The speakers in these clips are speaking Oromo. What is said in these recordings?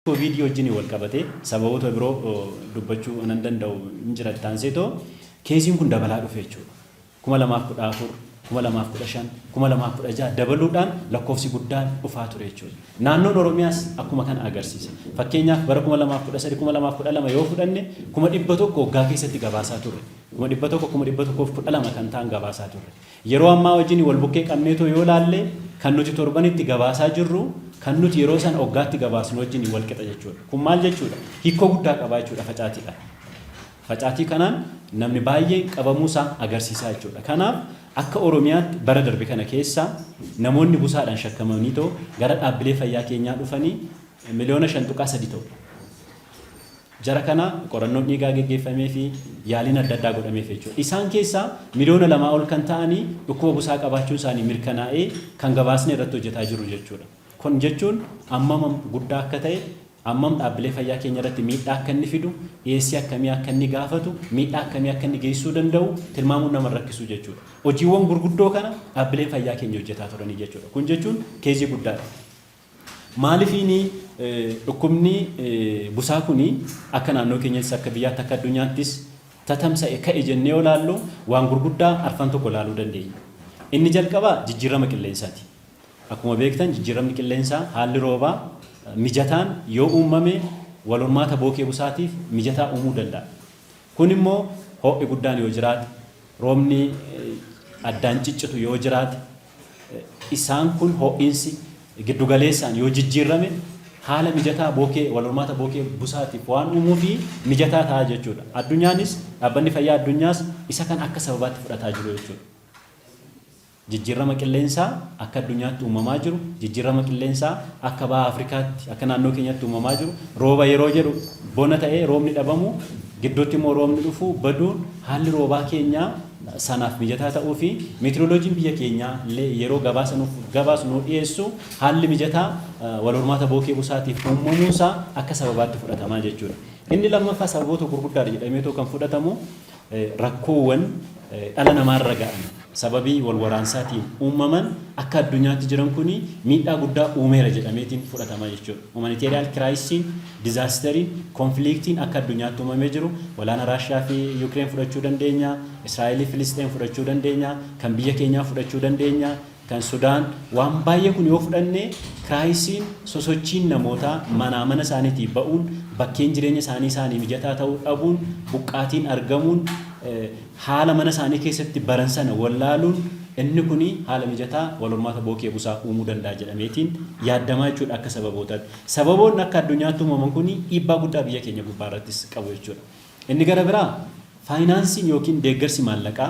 Kooviidii wajjin wal qabatee sababoota biroo dubbachuu nan danda'u hin jira taanseetoo caseiin kun dabalaa dhufe jechuudha. 2014, 2015, 2016 dabaluudhaan lakkoofsi guddaan dhufaa ture jechuudha. Naannoon Oromiyaas akkuma kana agarsiisa. Fakkeenyaaf, bara 2013, 2012 yoo fudhanne, 100,000 waggaa keessatti gabaasaa turre. 100,000, 112,000 kan ta'an gabaasaa turre. Yeroo ammaa wajjin wal bukkee qabneetoo yoo laalle, kan nuti torbanitti gabaasaa jirru kan nuti yeroo sana waggaatti gabaasnu wajjin wal qixa jechuudha. Kun maal jechuudha? Hiikoo guddaa qabaa jechuudha facaatiidhaan. Facaatii kanaan namni baay'een qabamuusaa agarsiisaa jechuudha. Kanaaf akka Oromiyaatti bara darbe kana keessa namoonni busaadhaan shakkamanii too gara dhaabbilee fayyaa keenyaa dhufanii 5.3 miliyoona ta'u. Jara kana qorannoon dhiigaa geggeeffamee fi yaaliin adda addaa godhameef jechuudha. Isaan keessaa 2 miliyoona ol kan ta'anii dhukkuba busaa qabaachuun isaanii mirkanaa'ee kan gabaasni irratti hojjetaa jiru jechuudha. Kun jechuun ammam guddaa akka ta'e, ammam dhaabbilee fayyaa keenya irratti miidhaa akka inni fidu, dhiyeessii akkamii akka inni gaafatu, miidhaa akkamii akka inni geessisuu danda'u tilmaamuun nama rakkisu jechuudha. Hojiiwwan gurguddoo kana dhaabbileen fayyaa keenya hojjetaa turanii jechuudha. Kun jechuun case guddaadha. Maalifiini dhukkubni busaa kuni akka naannoo keenyattis, akka biyyaatti, akka addunyaattis tatamsa'e, ka'e jennee yoo ilaallu, waan gurguddaa arfan tokko ilaaluu dandeenya. Inni jalqabaa jijjiirama qilleensaati. Akkuma beektan, jijjiiramni qilleensaa, haalli roobaa mijataan yoo uumame, wal hormaata bookee busaatiif mijataa uumuu danda'a. Kun immoo ho'i guddaan yoo jiraate, roobni addaan ciccitu yoo jiraate, isaan kun ho'iinsi giddugaleessaan yoo jijjiirame, haala mijataa bookee wal hormaata bookee busaatiif waan uumuu fi mijataa ta'a jechuudha. Addunyaanis, Dhaabbanni Fayyaa Addunyaas isa kan akka sababaatti fudhataa jiru jechuudha. Jijjiirama qilleensaa akka addunyaatti uumamaa jiru, jijjiirama qilleensaa akka baha Afrikaatti, akka naannoo keenyatti uumamaa jiru, rooba yeroo jedhu bona ta'ee roobni dhabamu, gidduutti immoo roobni dhufu baduun, haalli roobaa keenyaa sanaaf mijataa ta'uu fi meetirooloojiin biyya keenyaa illee yeroo gabaasa nuuf gabaasu, nuu dhiyeessu, haalli mijataa wal hormaata bookee busaatiif uumamuusaa akka sababaatti fudhatamaa jechuudha. Inni lammaffaa sababoota gurguddaadha jedhameetoo kan fudhatamu, rakkoowwan dhala namaarra ga'an sababii wal waraansaatiin uumaman akka addunyaatti jiran kuni miidhaa guddaa uumeera jedhameetiin fudhatama jechuudha. Humanitarian crisisiin, disasteriin, conflictiin akka addunyaatti uumamee jiru, walaana Raashiyaa fi Yukireen fudhachuu dandeenya, Israa'elii Filisxeen fudhachuu dandeenya, kan biyya keenyaa fudhachuu dandeenya, kan Sudaan, waan baay'ee kun yoo fudhanne, crisisiin, sosochiin namootaa manaa mana isaaniitii ba'uun, bakkeen jireenya isaanii isaanii mijataa ta'uu dhabuun, buqqaatiin argamuun, haala mana isaanii keessatti baran sana wallaaluun, inni kuni haala mijataa wal hormaata bookee busaa uumuu danda'a jedhameetiin yaaddamaa jechuudha akka sababootaatti. Sababoonni akka addunyaatti uumaman kuni dhiibbaa guddaa biyya keenya gubbaa irrattis qabu jechuudha. Inni gara biraa faayinaansiin yookiin deeggarsi maallaqaa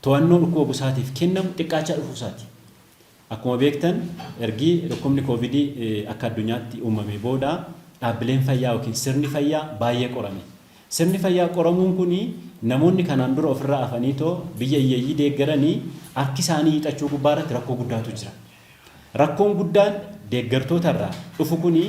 to'annoo dhukkuba busaatiif kennamu xiqqaachaa dhufuusaati. Akkuma beektan, ergi dhukkubni koovidii akka addunyaatti uumame booda dhaabbileen fayyaa yookiin sirni fayyaa baay'ee qorame. Sirni fayyaa qoramuun kun namoonni kanaan dura ofirraa afaniitoo biyya hiyyeeyyii deeggaranii harki isaanii hiixachuu gubbaa irratti rakkoo guddaatu jira. Rakkoon guddaan deeggartoota irraa dhufu kuni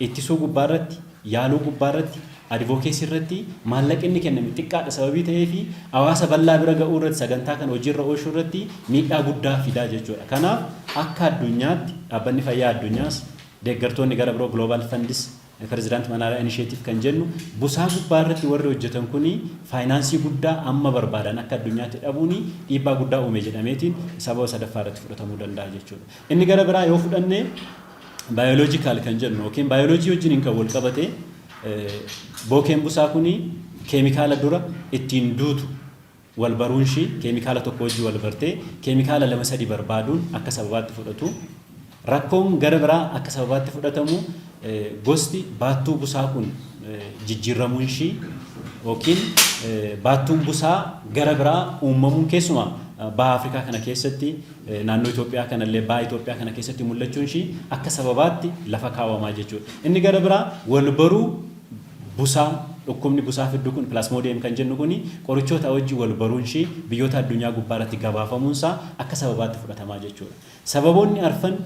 ittisuu gubbaa irratti, yaaluu gubbaa irratti, advocacy irratti maallaqni inni kenname xiqqaadha sababii ta'eefi hawaasa bal'aa bira ga'uu irratti, sagantaa kana hojiirra oolchuu irratti miidhaa guddaa fidaa jechuudha. Kanaaf akka addunyaatti Dhaabbanni Fayyaa Addunyaas, deeggartoonni gara biroo, Global Funds, President Malaria Initiative kan jennu, busaa gubbaa irratti warri hojjetan kuni faayinaansii guddaa amma barbaadan akka addunyaatti dhabuuni dhiibbaa guddaa uume jedhameetiin sababa sadaffaa irratti fudhatamuu danda'a jechuudha. Inni gara biraa yoo fudhanne, biological kan jennu yookiin baayoloojii wajjiniin kan wal qabate, bookeen busaa kuni keemikaala dura ittiin duutu wal baruun ishii, keemikaala tokko wajjin wal bartee keemikaala lama sadi barbaaduun akka sababaatti fudhatu. Rakkoon gara biraa akka sababaatti fudhatamu, gosti baattuu busaa kun jijjiirramuun ishii yookiin baattuun busaa gara biraa uumamuun, keessumaa baha Afrikaa kana keessatti, naannoo Itoophiyaa kanallee, baha Itoophiyaa kana keessatti mul'achuun ishii akka sababaatti lafa kaawwamaa jechuudha. Inni gara biraa wal baruu busaa, dhukkubni busaa fiddu kun, Plasmodium kan jennu kuni, qorichoota wajjin wal baruun ishii biyyoota addunyaa gubbaa irratti gabaafamuunsaa akka sababaatti fudhatamaa jechuudha. Sababoonni arfan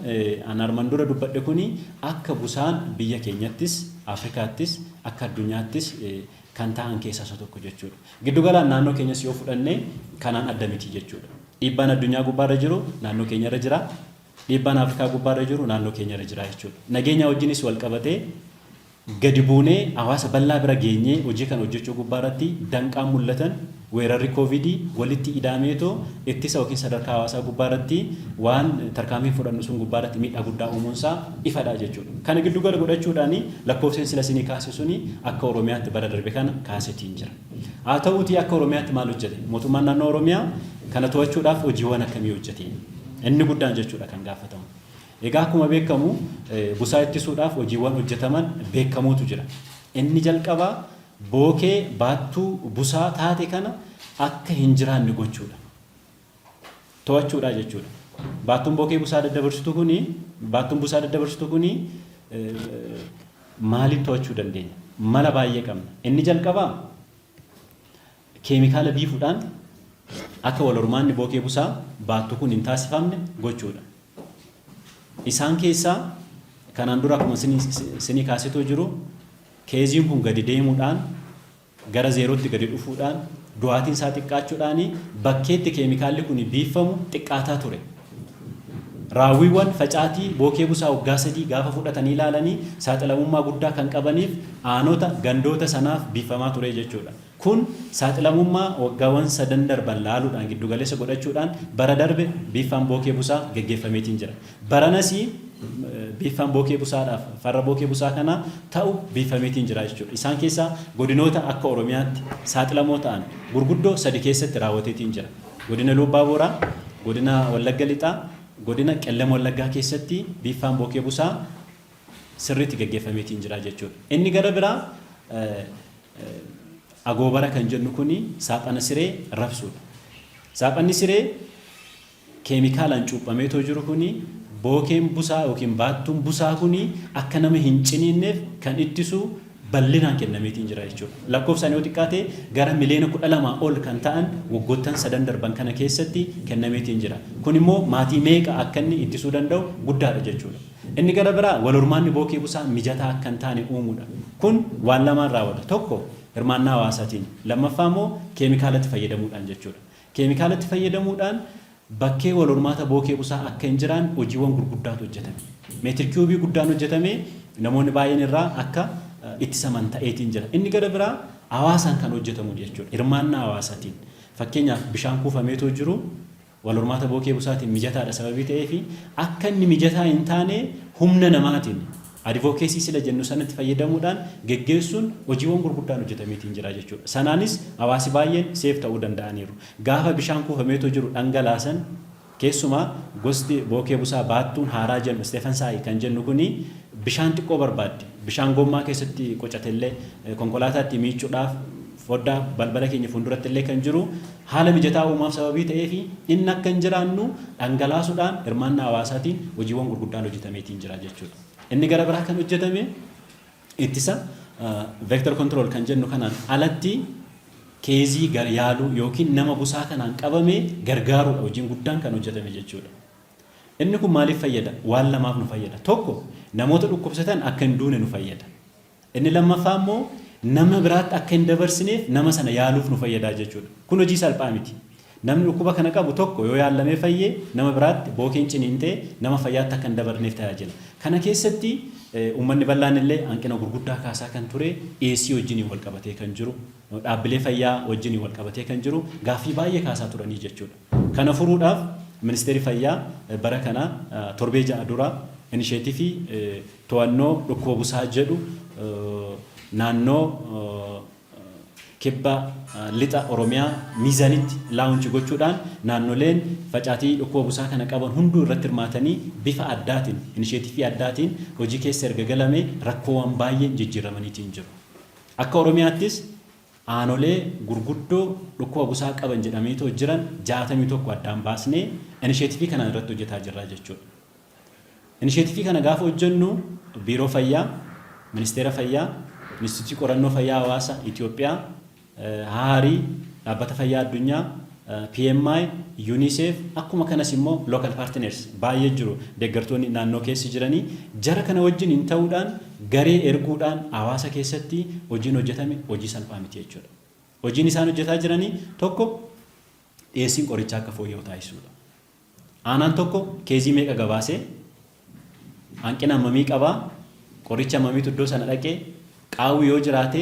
an arman dura dubbadhe kuni akka busaan biyya keenyattis, Afrikaattis, akka addunyaattis kan ta'an keessaa isa tokko jechuudha. Giddugalaan naannoo keenyas yoo fudhanne kanaan adda miti jechuudha. Dhiibbaan addunyaa gubbaarra jiru naannoo keenyarra jira. Dhiibbaan Afrikaa gubbaarra jiru naannoo keenyarra jira jechuudha. Nageenya wajjinis wal qabatee Gadi buunee hawaasa bal'aa bira geenyee hojii kana hojjechuu gubbaa irratti danqaan mul'atan, weerarri koovidii walitti ida'ameetoo ittisa yookiin sadarkaa hawaasaa gubbaa irratti waan tarkaanfiin fudhannu sun gubbaa irratti miidhaa guddaa uumuunsaa ifadha jechuudha. Kana giddu gala godhachuudhaan lakkoofseen sila isinii kaase suni akka Oromiyaatti bara darbe kana kaasetiin jira. Haa ta'uutii, akka Oromiyaatti maal hojjete? Mootummaan naannoo Oromiyaa kana to'achuudhaaf hojiiwwan akkamii hojjete? Inni guddaan jechuudha kan gaafatamu. Egaa akkuma beekamu busaa ittisuudhaaf hojiiwwan hojjetaman beekamootu jira. Inni jalqabaa bookee baattuu busaa taate kana akka hin jiraanne gochuudha. To'achuudha jechuudha. Baattuun bookee busaa daddabarsitu kuni, baattuun busaa daddabarsitu kuni maaliin to'achuu dandeenya? Mala baay'ee qabna. Inni jalqabaa keemikaala biifuudhaan akka wal hormaanni bookee busaa baattu kun hin taasifamne gochuudha. Isaan keessaa kanaan dura akkuma isinii kaasetoo jiru, caseiin kun gadi deemuudhaan, gara zeerootti gadi dhufuudhaan, du'aatiin isaa xiqqaachuudhaan bakkeetti keemikaalli kun biiffamu xiqqaataa ture. Raawwiiwwan facaatii bookee busaa waggaa 3 gaafa fudhatanii ilaalanii, saaxilamummaa guddaa kan qabaniif aanota gandoota sanaaf biiffamaa ture jechuudha. Kun saaxilamummaa waggaawwan sadan darban laaluudhaan, giddugaleessa godhachuudhaan bara darbe biiffaan bookee busaa geggeeffameetiin jira. Baranas biiffaan bookee busaadhaaf farra bookee busaa kana ta'u biiffameetiin jira jechuudha. Isaan keessaa godinoota akka Oromiyaatti saaxilamoo ta'an gurguddoo sadi keessatti raawwateetiin jira. Godina Iluu Abbaa Booraa, godina Wallagga Lixaa, godina Qellem Wallaggaa keessatti biiffaan bookee busaa sirriitti geggeeffameetiin jira jechuudha. Inni gara biraa agoobara kan jennu kuni saaphana siree rabsuudha. Saaphanni siree keemikaalaan cuuphameetoo jiru kuni bookeen busaa yookiin baattuun busaa kuni akka nama hin ciniinneef kan ittisu bal'inaan kennameetiin jira jechuudha. Lakkoofsaan yoo xiqqaate gara miliyoona 12 ol kan ta'an waggoottan sadan darban kana keessatti kennameetiin jira. Kun immoo maatii meeqa akka inni ittisuu danda'u guddaadha jechuudha. Inni gara biraa wal hormaanni bookee busaa mijataa akka hin taane uumuudha. Kun waan lamaan raawwata. Tokko hirmaannaa hawaasaatiin, lammaffaa immoo keemikaalatti fayyadamuudhaan jechuudha. Keemikaalatti fayyadamuudhaan bakkee wal hormaata bookee busaa akka hin jiraan hojiiwwan gurguddaatu hojjetame. Meetir kiyuubii guddaan hojjetame, namoonni baay'een irraa akka ittisaman ta'eetiin jira. Inni gara biraa hawaasaan kan hojjetamu jechuudha. Hirmaannaa hawaasaatiin. Fakkeenyaaf, bishaan kuufameetoo jiru wal hormaata bookee busaatiin mijataadha sababii ta'eefi, akka inni mijataa hin taane humna namaatiin advocacy sila jennu sanatti fayyadamuudhaan geggeessuun hojiiwwan gurguddaan hojjetameetiin jira jechuudha. Sanaanis hawaasi baay'een safe ta'uu danda'aniiru. Gaafa bishaan kuufameetoo jiru dhangalaasan, keessumaa gosti bookee busaa baattuun haaraa jennu, Stephensi kan jennu kuni, bishaan xiqqoo barbaaddi. Bishaan gommaa keessatti qocatellee konkolaataatti miicuudhaaf foddaa balbala keenya fuulduratti illee kan jiru haala mijataa uumaaf sababii ta'eefi, inni akka hin jiraannu dhangalaasuudhaan hirmaannaa hawaasaatiin hojiiwwan gurguddaan hojjetameetiin jira jechuudha. Inni gara biraa kan hojjetame ittisa vector control kan jennu kanaan alatti case yaaluu yookiin nama busaa kanaan qabame gargaaruudha hojiin guddaan kan hojjetame jechuudha. Inni kun maaliif fayyada? Waan lamaaf nu fayyada. Tokko, namoota dhukkubsatan akka hin duune nu fayyada. Inni lammaffaa immoo nama biraatti akka hin dabarsineef nama sana yaaluuf nu fayyada jechuudha. Kun hojii salphaa miti. Namni dhukkuba kana qabu tokko yoo yaallamee fayyee, nama biraatti bookeen ciniintee nama fayyaatti akka hin dabarneef tajaajila. Kana keessatti uummanni bal'aan illee hanqina gurguddaa kaasaa kan ture, dhiyeessii wajjiniin wal qabatee kan jiru, dhaabbilee fayyaa wajjiniin wal qabatee kan jiru gaaffii baay'ee kaasaa turanii jechuudha. Kana furuudhaaf Ministeerri Fayyaa bara kana torbee 6 dura inisheetifii to'annoo dhukkuba busaa jedhu naannoo Kibba Lixa Oromiyaa Miizanitti launch gochuudhaan, naannoleen facaatii dhukkuba busaa kana qaban hunduu irratti hirmaatanii, bifa addaatiin inisheetifii addaatiin hojii keessa erga galame rakkoowwan baay'een jijjiiramaniitiin jiru. Akka Oromiyaattis aanolee gurguddoo dhukkuba busaa qaban jedhameetoo jiran 61 addaan baasnee inisheetifii kanaan irratti hojjetaa jirra jechuudha. Inisheetifii kana gaafa hojjennu Biiroo Fayyaa, Ministeera Fayyaa, Inistituutii Qorannoo Fayyaa Hawaasa Itoophiyaa, HARI, Dhaabbata Fayyaa Addunyaa, PMI, UNICEF, akkuma kanas immoo local partners baay'ee jiru, deeggartoonni naannoo keessa jiranii jara kana wajjin hin ta'uudhaan garee erguudhaan hawaasa keessatti hojiin hojjetame hojii salphaa miti jechuudha. Hojiin isaan hojjetaa jiranii tokko dhiyeessiin qorichaa akka fooyya'u taasisuudha. Aanaan tokko case meeqa gabaasee, hanqina hammamii qabaa, Qoricha hammamiitu iddoo sana dhaqee, qaawwi yoo jiraate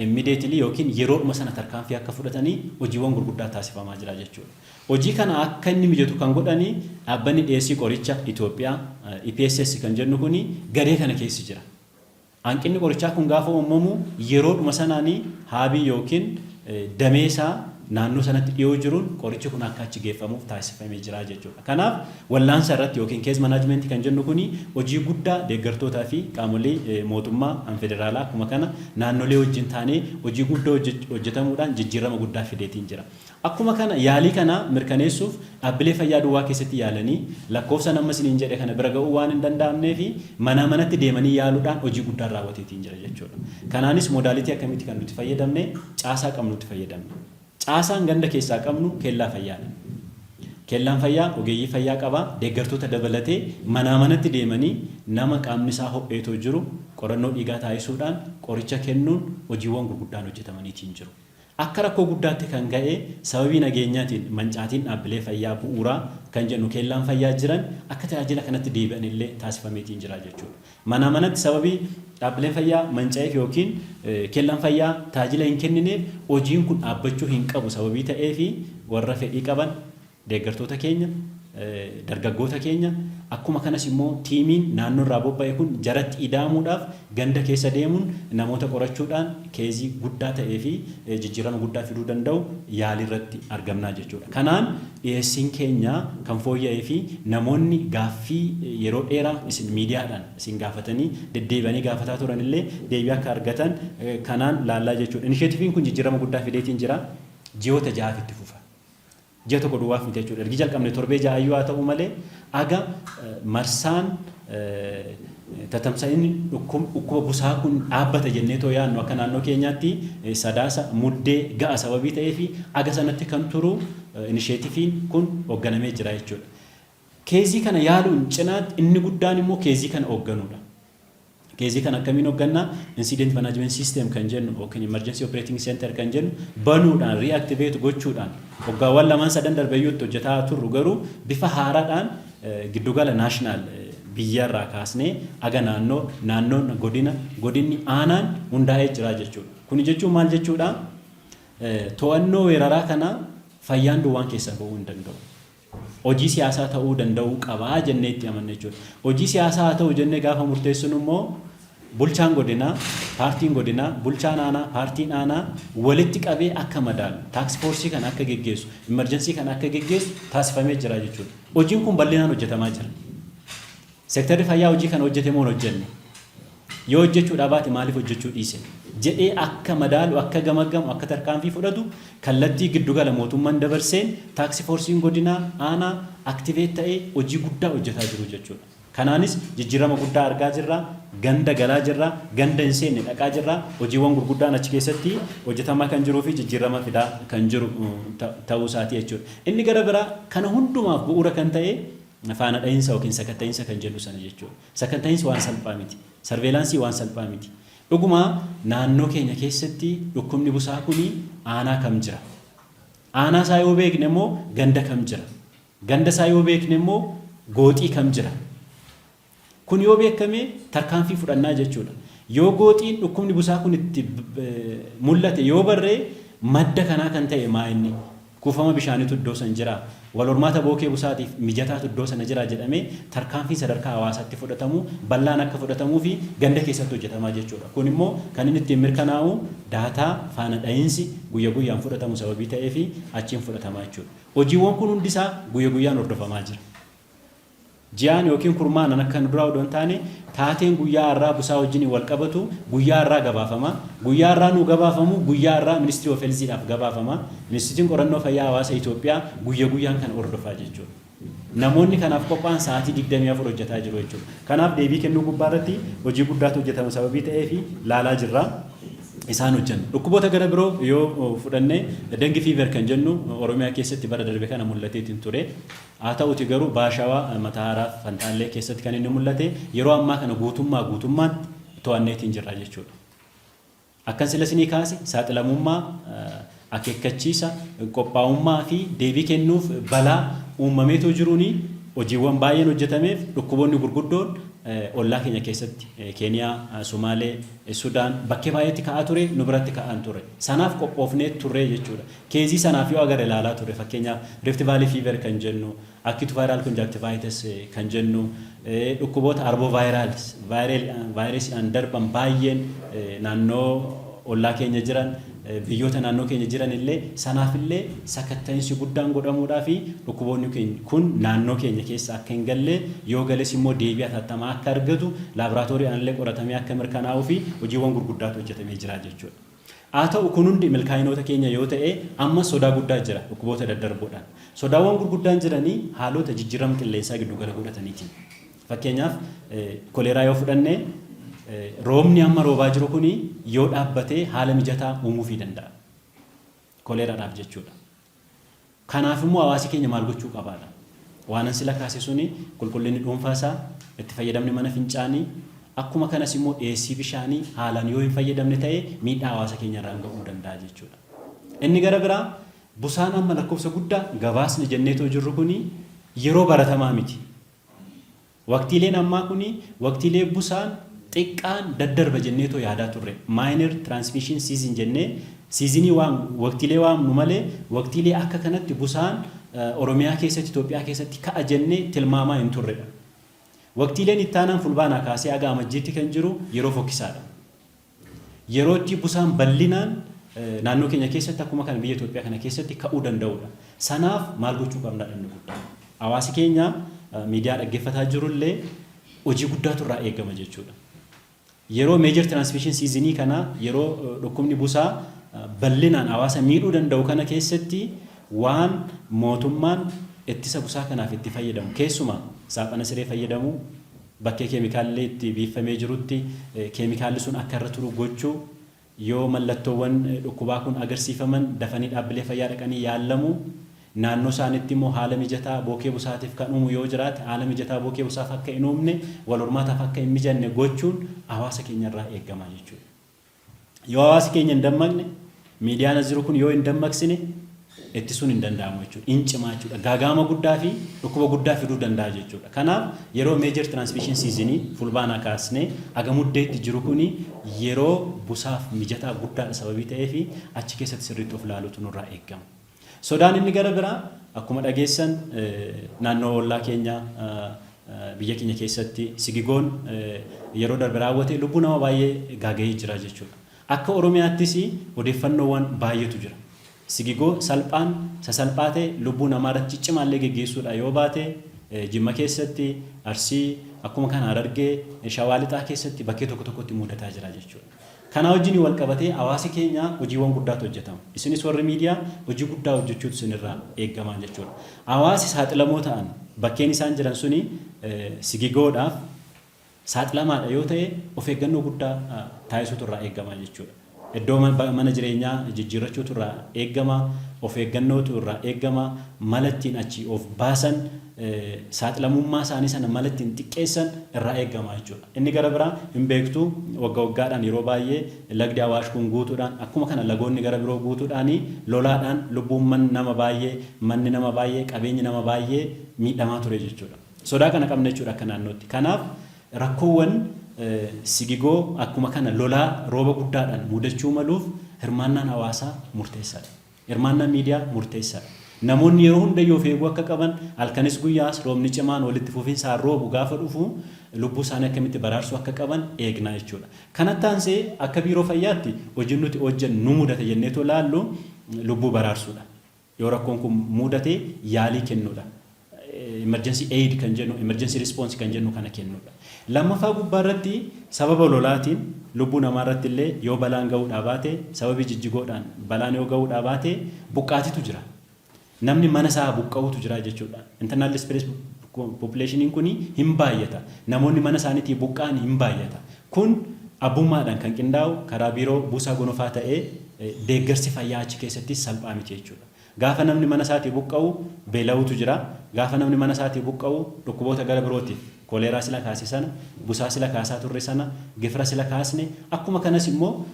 immediately yookiin yeroodhuma sana tarkaanfii akka fudhatanii hojiiwwan gurguddaa taasifamaa jira jechuudha. Hojii kana akka inni mijatu kan godhanii Dhaabbanni Dhiyeessii Qoricha Itoophiyaa, EPSS kan jennu kuni, garee kana keessa jira. Hanqinni qorichaa kun gaafa uumamu yeroodhuma sanaanii haabii yookiin damee isaa naannoo sanatti dhiyoo jiruun qorichi kun akka achi geeffamuuf taasifamee jira jechuudha. Kanaaf wallaansa irratti yookiin case management kan jennu kuni hojii guddaa deeggartootaa fi qaamolee mootummaa an federaalaa, akkuma kana naannolee wajjin taanee hojii guddaa hojjetamuudhaan jijjiirama guddaa fideetiin jira. Akkuma kana yaalii kana mirkaneessuuf dhaabbilee fayyaa duwwaa keessatti yaalanii lakkoofsa nama isiniin jedhe kana bira ga'uu waan hin danda'amneef manaa manatti deemanii yaaluudhaan hojii guddaan raawwateetiin jira jechuudha. Kanaanis modality akkamitti kan nuti fayyadamne? Caasaa qabnutti fayyadamne. Caasaan ganda keessaa qabnu kellaa fayyaadha. Kellaan fayyaa ogeeyyii fayyaa qaba. Deeggartoota dabalatee manaa manatti deemanii nama qaamni isaa ho'eetoo jiru qorannoo dhiigaa taasisuudhaan qoricha kennuun hojiiwwan gurguddaan hojjetamaniitiin jiru. Akka rakkoo guddaatti kan ka'e sababii nageenyaatiin mancaatiin dhaabbilee fayyaa bu'uuraa kan jennu kellaan fayyaa jiran akka tajaajila kanatti deebi'an illee taasifameetiin jira jechuudha. Manaa manatti sababii dhaabbileen fayyaa manca'eef yookiin kellaan fayyaa tajaajila hin kennineef hojiin kun dhaabbachuu hin qabu sababii ta'eefi warra fedhii qaban, deeggartoota keenya, dargaggoota keenya, akkuma kanas immoo tiimiin naannoo irraa bobba'e kun jaratti ida'amuudhaaf ganda keessa deemuun namoota qorachuudhaan case guddaa ta'ee fi jijjiirama guddaa fiduu danda'u yaalii irratti argamnaa jechuudha. Kanaan dhiyeessiin keenya kan fooyya'ee fi namoonni gaaffii yeroo dheeraa isin miidiyaadhaan isin gaafatanii deddeebi'anii gaafataa turan illee deebii akka argatan kanaan laallaa jechuudha. Initiativeiin kun jijjiirama guddaa fideetiin jira. Ji'oota 6f itti fufa. Ji'a tokko duwwaaf miti jechuudha. Ergi jalqabne torbee 6yyuu haa ta'u malee aga marsaan tatamsa'inni dhukkuba busaa kun dhaabbata jennee too yaadnu, akka naannoo keenyaatti Sadaasa, Muddee ga'a sababii ta'eefi aga sanatti kan turu initiativeiin kun hoogganamee jira jechuudha. Case kana yaaluun cinaatti inni guddaan immoo case kana hoogganuudha. Case kana akkamiin hooggannaa? Incident Management System kan jennu yookiin Emergency Operating Center kan jennu banuudhaan, reactivate gochuudhaan, waggaawwan lamaan sadan darbeeyyuu itti hojjetaa turru garuu bifa haaraadhaan giddugala national biyyarraa kaasnee aga naannoo, naannoon godina, godinni aanaan hundaa'ee jira jechuudha. Kuni jechuun maal jechuudha? To'annoo weeraraa kana fayyaan duwwaan keessaa ba'uu hin danda'u. Hojii siyaasaa ta'uu danda'uu qabaa jennee itti amanne jechuudha. Hojii siyaasaa haa ta'u jennee gaafa murteessinu immoo bulchaan godinaa, paartiin godinaa, bulchaan aanaa, paartiin aanaa walitti qabee akka madaalu, task force kana akka geggeessu, emergency kana akka geggeessu taasifamee jira jechuudha. Hojiin kun bal'inaan hojjetamaa jira. Seektarri fayyaa hojii kana hojjete moo hin hojjenne? Yoo hojjechuudhaa baate maaliif hojjechuu dhiise? Jedhee akka madaalu, akka gamaggamu, akka tarkaanfii fudhatu kallattii giddugala mootummaan dabarseen task forceiin godinaa, aanaa activate ta'ee hojii guddaa hojjetaa jiru jechuudha. Kanaanis jijjiirama guddaa argaa jirra. Ganda galaa jirra. Ganda hin seenne dhaqaa jirra. Hojiiwwan gurguddaan achi keessatti hojjetamaa kan jiruu fi jijjiirama fidaa kan jiru ta'uu isaati jechuudha. Inni gara biraa kana hundumaaf bu'uura kan ta'e faana dhahinsa yookiin sakatta'iinsa kan jennu sana jechuudha. Sakatta'iinsi waan salphaa miti. Surveillance waan salphaa miti. Dhuguma naannoo keenya keessatti dhukkubni busaa kuni aanaa kam jira? Aanaa isaa yoo beekne immoo ganda kam jira? Ganda isaa yoo beekne immoo gooxii kam jira? Kun yoo beekame tarkaanfii fudhannaa jechuudha. Yoo gooxiin dhukkubni busaa kun itti mul'ate yoo barree, madda kanaa kan ta'e maa inni? Kuufama bishaaniitu iddoo san jira. Wal hormaata bookee busaatiif mijataatu iddoo sana jira jedhamee tarkaanfiin sadarkaa hawaasaatti fudhatamu bal'aan akka fudhatamuu fi ganda keessatti hojjetamaa jechuudha. Kun immoo kan inni ittiin mirkanaa'u data faana dhahiinsi guyya guyyaan fudhatamu sababii ta'eefi achiin fudhatamaa jechuudha. Hojiiwwan kun hundisaa guyya guyyaan hordofamaa jira. Ji'aan yookiin kurmaanaan akka kan duraa odoo hin taane, taateen guyyaa har'aa busaa wajjin wal qabatu guyyaa har'aa gabaafama. Guyyaa har'aa nuu gabaafamu guyyaa har'aa Ministry of Healthiidhaaf gabaafama. Instituutiin Qorannoo Fayyaa Hawaasa Itoophiyaa guyya guyyaan kan hordofaa jechuudha. Namoonni kanaaf qophaa'an sa'aatii 24 hojjetaa jiru jechuudha. Kanaaf deebii kennuu gubbaa irratti hojii guddaatu hojjetama sababii ta'eef laalaa jirra. Isaan hojjennu. Dhukkuboota gara biroo yoo fudhanne, dengue fever kan jennu Oromiyaa keessatti bara darbe kana mul'ateetiin ture. Haa ta'uti garuu Baha Shawaa, Matahaaraa fi Fantaallee keessatti kan inni mul'ate yeroo ammaa kana guutummaa guutummaatti to'anneetiin jirra jechuudha. Akkan sila isinii kaase saaxilamummaa, akeekkachiisa, qophaa'ummaa fi deebii kennuuf balaa uumameetoo jiruuni hojiiwwan baay'een hojjetameef dhukkuboonni gurguddoon ollaa keenya keessatti Keeniyaa, Sumaalee, Sudaan bakkee baay'eetti ka'aa ture, nu biratti ka'aan ture. Sanaaf qophoofnee turre jechuudha. Case sanaaf yoo agarre ilaalaa ture, fakkeenyaaf Rift Valley Fever kan jennu, Acute Viral Conjunctivitis kan jennu, dhukkuboota arbovirals vaayirasiidhaan darban baay'een naannoo ollaa keenya jiran, biyyoota naannoo keenya jiran illee, sanaaf illee sakatta'insi guddaan godhamuudhaa fi dhukkuboonni kun naannoo keenya keessa akka hin galle, yoo gales immoo deebii hatattamaa akka argatu, laaboraatooriidhaan illee qoratamee akka mirkanaa'uu fi hojiiwwan gurguddaatu hojjetamee jira jechuudha. Haa ta'u, kun hundi milkaa'inoota keenya yoo ta'e, amma sodaa guddaa jira dhukkuboota daddarboodhaan. Sodaawwan gurguddaan jiranii haalota jijjiirama qilleensaa giddugala godhataniitiin. Fakkeenyaaf, koleeraa yoo fudhanne, roobni amma roobaa jiru kuni yoo dhaabbatee haala mijataa uumuufii danda'a. Koleeraadhaaf jechuudha. Kanaaf immoo hawaasi keenya maal gochuu qabaadha? Waanan sila kaase suni, qulqullinni dhuunfaa isaa, itti fayyadamni mana fincaanii, akkuma kanas immoo dhiyeessii bishaanii haalaan yoo hin fayyadamne ta'e, miidhaa hawaasa keenya irraan ga'uu danda'a jechuudha. Inni gara biraa, busaan amma lakkoofsa guddaa gabaasni jenneetoo jirru kuni yeroo baratamaa miti. Waqtiileen ammaa kuni waqtiilee busaan xiqqaan daddarba jenneetoo yaadaa turre. Minor transmission season jennee seasonii waan waqtiilee waamnu malee, waqtiilee akka kanatti busaan Oromiyaa keessatti, Itoophiyaa keessatti ka'a jennee tilmaamaa hin turredha. Waqtiileen ittaanaan Fulbaanaa kaasee haga Amajjiitti kan jiru yeroo fokkisaadha. Yeroo itti busaan bal'inaan naannoo keenya keessatti, akkuma kana biyya Itoophiyaa kana keessatti ka'uu danda'udha. Sanaaf maal gochuu qabna inni guddaa? Hawaasi keenya miidiyaa dhaggeeffataa jirullee hojii guddaatu irraa eegama jechuudha. Yeroo major transmission seasonii kana, yeroo dhukkubni busaa bal'inaan hawaasa miidhuu danda'u kana keessatti, waan mootummaan ittisa busaa kanaaf itti fayyadamu, keessumaa saaphana siree fayyadamuu, bakkee keemikaalli itti biiffamee jirutti keemikaalli sun akka irra turu gochuu, yoo mallattoowwan dhukkubaa kun agarsiifaman dafanii dhaabbilee fayyaa dhaqanii yaallamuu, naannoo isaaniitti immoo haala mijataa bookee busaatiif kan uumu yoo jiraate, haala mijataa bookee busaaf akka hin uumne, wal hormaataaf akka hin mijanne gochuun hawaasa keenya irraa eegama jechuudha. Yoo hawaasi keenya hin dammaqne, miidiyaan as jiru kun yoo hin dammaqsine, ittisuun hin danda'amu jechuudha. In cimaa jechuudha. Gaagaama guddaa fi dhukkuba guddaa fiduu danda'a jechuudha. Kanaaf yeroo major transmission seasonii Fulbaanaa kaasnee haga Muddeetti jiru kuni yeroo busaaf mijataa guddaadha sababii ta'eefi achi keessatti sirriitti of ilaaluutu nurraa eegama. Sodaan inni gara biraa, akkuma dhageessan, naannoo ollaa keenya, biyya keenya keessatti sigigoon yeroo darbe raawwate lubbuu nama baay'ee gaaga'ee jira jechuudha. Akka Oromiyaattis odeeffannoowwan baay'eetu jira. Sigigoo salphaan sasalphaa ta'e lubbuu namaa irratti ciccimaallee geggeessuudha yoo baate, Jimma keessatti, Arsii, akkuma kana Harargee, Shawaa Lixaa keessatti bakkee tokko tokkotti mudataa jira jechuudha. Kana wajjin wal qabatee hawaasi keenya hojiiwwan guddaatu hojjetama. Isinis warri miidiyaa hojii guddaa hojjechuutu isinirraa eegamaa jechuudha. Hawaasi saaxilamoo ta'an, bakkeen isaan jiran suni sigigoodhaaf saaxilamaadha yoo ta'e, of eeggannoo guddaa taasisuutu irraa eegama jechuudha. Iddoo mana jireenyaa jijjiirrachuutu irraa eegama, of eeggannootu irraa eegama, mala ittiin achii of baasan, saaxilamummaa isaanii sana mala ittiin xiqqeessan irraa eegama jechuudha. Inni gara biraa, hin beektu, wagga waggaadhaan yeroo baay'ee lagdi Awaash kun guutuudhaan, akkuma kana lagoonni gara biroo guutuudhaan, lolaadhaan lubbuun nama baay'ee, manni nama baay'ee, qabeenyi nama baay'ee miidhamaa ture jechuudha. Sodaa kana qabna jechuudha akka naannootti. Kanaaf rakkoowwan sigigoo, akkuma kana lolaa rooba guddaadhaan mudachuu maluuf hirmaannaan hawaasaa murteessaadha. Hirmaannaan miidiyaa murteessaadha. Namoonni yeroo hundayyuu of eeguu akka qaban, halkanis guyyaas roobni cimaan walitti fufinsaan roobu gaafa dhufu lubbuu isaanii akkamitti baraarsuu akka qaban eegna jechuudha. Kanatti aansee akka biiroo fayyaatti hojiin nuti hojjennu, nu mudata jenneetoo laallu, lubbuu baraarsuudha. Yoo rakkoon kun mudate yaalii kennuudha. Emergency aid kan jennu, emergency response kan jennu kana kennuudha. Lammaffaa gubbaa irratti, sababa lolaatiin lubbuu namaa irratti illee yoo balaan ga'uudhaa baate, sababii jijjigoodhaan balaan yoo ga'uudhaa baate, buqqaatitu jira. Namni mana isaa buqqa'utu jira jechuudha. Internal displaced populationiin kun hin baay'ata. Namoonni mana isaaniitii buqqa'an hin baay'ata. Kun abbummaadhaan kan qindaa'u karaa biiroo buusaa gonofaa ta'ee, deeggarsi fayyaa achi keessatti salphaa miti jechuudha. Gaafa namni mana isaatii buqqa'u beela'uutu jira. Gaafa namni mana isaatii buqqa'u dhukkuboota gara birootiif, koleeraa sila kaase sana, busaa sila kaasaa turre sana, gifira sila kaasne, akkuma kanas immoo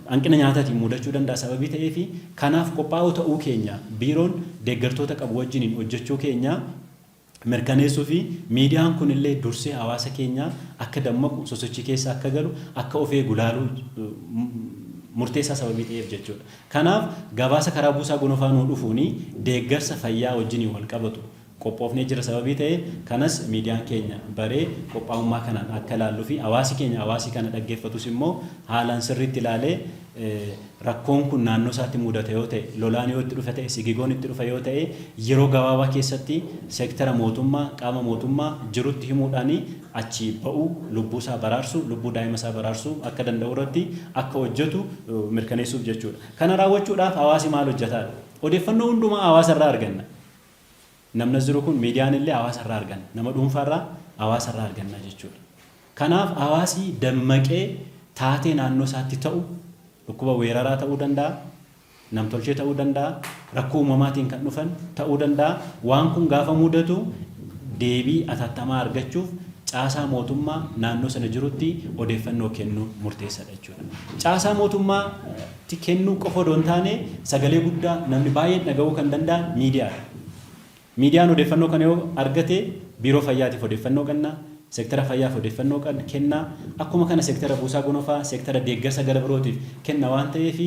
hanqina nyaataatiin mudachuu danda'a sababii ta'eefi, kanaaf qophaa'oo ta'uu keenya, biiroon deeggartoota qabu wajjiniin hojjechuu keenya. Mirkaneessuu fi miidiyaan kun illee dursee hawaasa keenya akka dammaqu, sosochii keessa akka galu, akka of eegu ilaaluu murteessaa sababii ta'eef jechuudha. Kanaaf gabaasa karaa buusaa gonofaa nuu dhufuuni deeggarsa fayyaa wajjiniin wal qabatu qophoofnee jira sababii ta'eef, kanas miidiyaan keenya baree qophaa'ummaa kanaan akka ilaalluu fi hawaasi keenya hawaasi kana dhaggeeffatus immoo haalaan sirriitti ilaalee, rakkoon kun naannoo isaatti mudata yoo ta'e, lolaan yoo itti dhufe ta'e, sigigoon itti dhufe yoo ta'e, yeroo gabaabaa keessatti seektara mootummaa, qaama mootummaa jirutti himuudhaan achi ba'uu, lubbuu isaa baraarsuu, lubbuu daa'ima isaa baraarsuu akka danda'u irratti akka hojjetu mirkaneessuuf jechuudha. Kana raawwachuudhaaf hawaasi maal hojjetaadha? Odeeffannoo hundumaa hawaasa irraa arganna. Namni as jiru kun, miidiyaan illee hawaasa irraa arganna. Nama dhuunfaa irraa, hawaasa irraa arganna jechuudha. Kanaaf hawaasi dammaqee taatee naannoo isaatti ta'u, dhukkuba weeraraa ta'uu danda'a, namtolchee ta'uu danda'a, rakkoo uumamaatiin kan dhufan ta'uu danda'a. Waan kun gaafa mudatu deebii atattamaa argachuuf caasaa mootummaa naannoo sana jirutti odeeffannoo kennuun murteessaadha jechuudha. Caasaa mootummaatti kennuu qofa odoo hin taane, sagalee guddaa namni baay'een dhaga'uu kan danda'an miidiyaadha. Miidiyaan odeeffannoo kana yoo argate biiroo fayyaatiif odeeffannoo kenna, seektara fayyaaf odeeffannoo kenna, akkuma kana seektara buusaa gonofaa, seektara deeggarsa gara birootiif kenna waan ta'eef,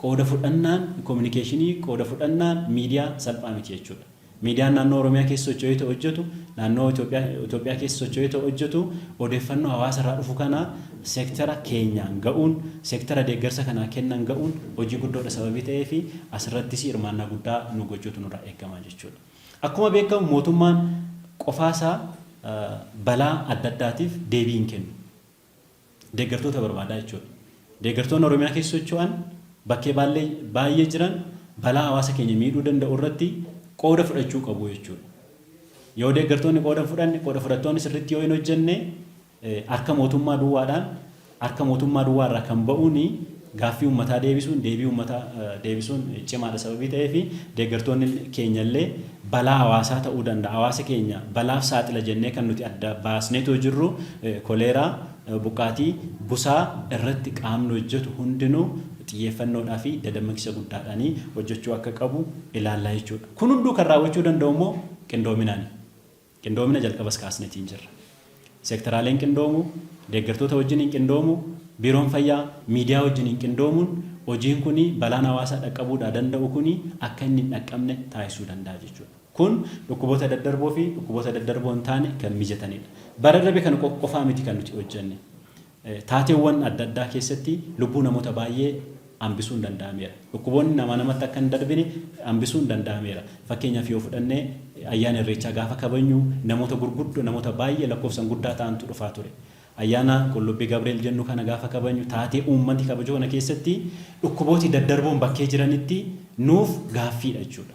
qooda fudhannaan kominikeeshinii, qooda fudhannaan miidiyaa salphaa miti jechuudha. Miidiyaan naannoo Oromiyaa keessa socho'ee ta'u hojjetu, naannoo Itoophiyaa keessa socho'ee ta'u hojjetu, odeeffannoo hawaasa irraa dhufu kana seektara keenyaan ga'uun, seektara deeggarsa kanaa kennan ga'uun hojii guddoodha sababii ta'eef, asirrattis hirmaannaa guddaa nu gochuutu nurraa eegama jechuudha. Akkuma beekamu mootummaan qofaasaa balaa adda addaatiif deebii hin kennu. Deeggartoota barbaadaa jechuudha. Deeggartoonni Oromiyaa keessa socho'an bakkee baay'ee jiran balaa hawaasa keenya miidhuu danda'u irratti qooda fudhachuu qabu jechuudha. Yoo deeggartoonni qooda hin fudhanne, qooda fudhattoonni sirriitti yoo hin hojjenne, harka mootummaa duwwaadhaan, harka mootummaa duwwaa irraa kan ba'uun gaaffii uummataa deebisuun, deebii uummataa deebisuun cimaadha sababii ta'eef, deeggartoonni keenya illee balaa hawaasaa ta'uu danda'a. Hawaasa keenya balaaf saaxila jennee kan nuti adda baasneetoo jirru koleeraa, buqqaatii, busaa irratti qaamni hojjetu hundinuu xiyyeeffannoodhaa fi dadammaqsa guddaadhaan hojjechuu akka qabu ilaallaa jechuudha. Kun hunduu kan raawwachuu danda'u immoo qindoominaani. Qindoomina jalqabas kaasneetiin jirra. Seektaraaleen qindoomuu, deeggartoota wajjiniin qindoomuu, biiroon fayyaa miidiyaa wajjiniin qindoomuun hojiin kun balaan hawaasaa dhaqqabuudhaa danda'u kun akka inni hin dhaqqabne taasisuu danda'a jechuudha. Kun dhukkuboota daddarboo fi dhukkuboota daddarboo hin taane kan mijatanidha. Bara darbe kana qofaa miti kan nuti hojjenne. Taateewwan adda addaa keessatti lubbuu namoota baay'ee hambisuun danda'ameera. Dhukkuboonni namaa namatti akka hin darbine hambisuun danda'ameera. Fakkeenyaaf yoo fudhanne, ayyaana Irreechaa gaafa kabajnu namoota gurguddoo, namoota baay'ee lakkoofsan guddaa ta'antu dhufaa ture. Ayyaana Qullubbii Gabreel jennu kana gaafa kabajnu, taatee uummati kabaju kana keessatti dhukkubooti daddarboon bakkee jiranitti nuuf gaaffiidha jechuudha.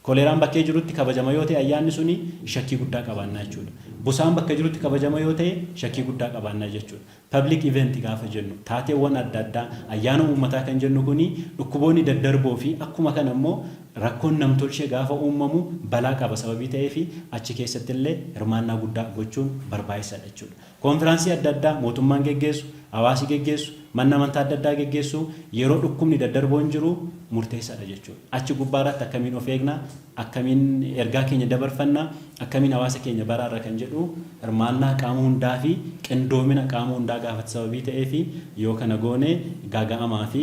Koleeraan bakkee jirutti kabajama yoo ta'e ayyaanni suni, shakkii guddaa qabaannaa jechuudha. Busaan bakka jirutti kabajama yoo ta'e shakkii guddaa qabaannaa jechuudha. Public event gaafa jennu, taateewwan adda addaa, ayyaana uummataa kan jennu kuni dhukkuboonni daddarboo fi akkuma kana immoo rakkoon namtolchee gaafa uumamu balaa qaba sababii ta'eef, achi keessatti illee hirmaannaa guddaa gochuun barbaachisaadha jechuudha. Koonfiraansii adda addaa mootummaan geggeessu, hawaasi geggeessu, manni amantaa adda addaa geggeessu yeroo dhukkubni daddarboon jiru murteessaadha jechuudha. Achi gubbaarratti akkamiin of eegna, akkamiin ergaa keenya dabarfanna, akkamiin hawaasa keenya baraarra kan jedhu hirmaannaa qaama hundaa fi qindoomina qaama hundaa gaafata sababii ta'eef, yoo kana goone gaaga'amaa fi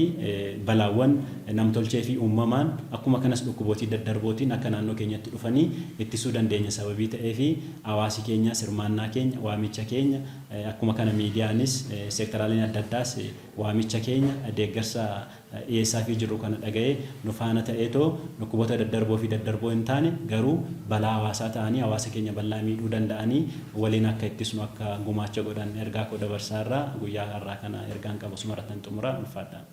balaawwan namtolchee fi uumamaan akkuma kanas dhukkubootii daddarbootiin akka naannoo keenyatti dhufanii ittisuu dandeenya sababii ta'eef, hawaasi keenyas hirmaannaa keenya, waamicha keenya, akkuma kana miidiyaanis seektaraaleen adda addaas waamicha keenya deeggarsa dhiyeessaafii jirru kana dhaga'ee nu faana ta'eetoo dhukkuboota daddarboo fi daddarboo hin taane garuu balaa hawaasaa ta'anii hawaasa keenya bal'aa miidhuu danda'anii waliin akka ittisnu akka gumaacha godhan ergaa koo dabarsaa irraa guyyaa har'aa kana ergaan qabu asumarrattan xumura. Ulfaadhaa.